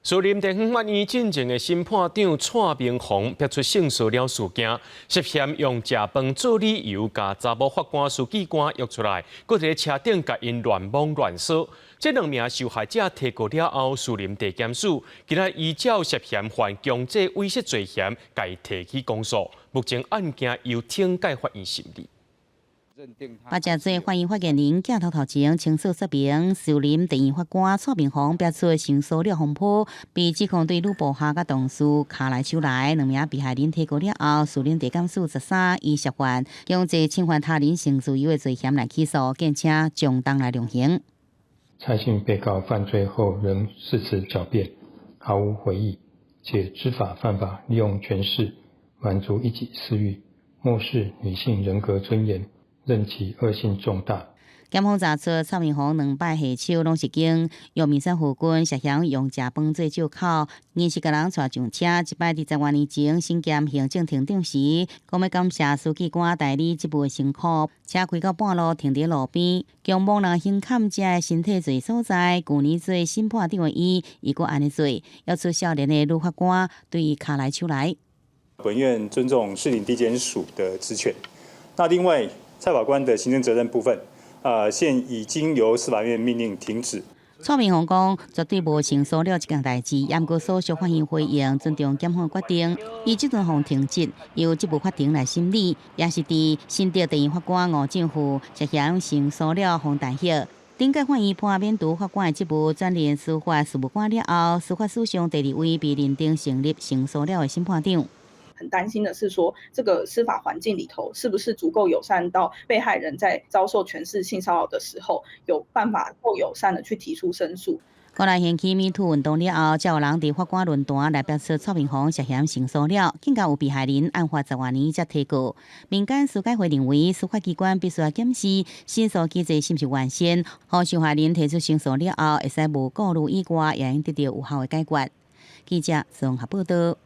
士林地方法院進前的審判長蔡明鴻爆出性騷擾事件，涉嫌用食飯做理由，共查某法官書記官約出來，閣佇車頂共𪜶亂摸亂挲。這兩名受害者提告了後，士林地檢署今仔依照涉嫌犯強制猥褻罪嫌，共伊提起公訴。目前案件由懲戒法院審理。八隻做法院發言人鏡頭頭前清楚說明，士林地院法官蔡明鴻爆出性騷擾風波，被指控對女部下佮同事跤來手來，兩名被害人提告了後，士林地檢署13以涉犯強制侵犯他人性自由的罪嫌來起訴，建請將當來量刑。蔡姓被告犯罪後仍四次狡辯，毫無悔意，且知法犯法，利用權勢滿足一己私欲，漠視女性人格尊嚴。認其惡性重大。檢方查出蔡明鴻兩擺下手攏是經陽明山附近涉嫌用食飯做藉口，硬是共人帶上車。一擺佇10外年前身兼行政庭長時，講欲感謝書記官代理職務的辛苦，車開到半路停佇路邊，強摸人胸坎遮的身體罪所在。舊年做審判長的伊，伊閣按呢做，要出少年的女法官對伊跤來手來。本院尊重士林地檢署的職權。那另外，蔡法官的行政責任部分，現已經由司法院命令停止。蔡明鴻講，絕對無性騷擾這件代誌，毋過所屬法院回應尊重檢方決定，伊這陣予停職，由職務法庭來審理，也是佇新竹地院法官吳正富涉嫌性騷擾予彈劾。頂屆法院判免除法官的職務，轉任司法事務官了後，司法史上第二位被認定成立性騷擾的審判長。很擔心的是說，這個司法環境裡頭是不是足夠友善到被害人在遭受權勢性騷擾的時候，有辦法夠友善的去提出申訴？過來掀起 MeToo 運動了後，才有人佇法官論壇來爆出蔡明鴻涉嫌性騷擾，更加有被害人案發10外年才提告。民間司改會認為，司法機關必須要檢視申訴機制是毋是完善，予受害人提出申訴了後，會使無顧慮以外，也會用得到有效的解決。記者綜合報道。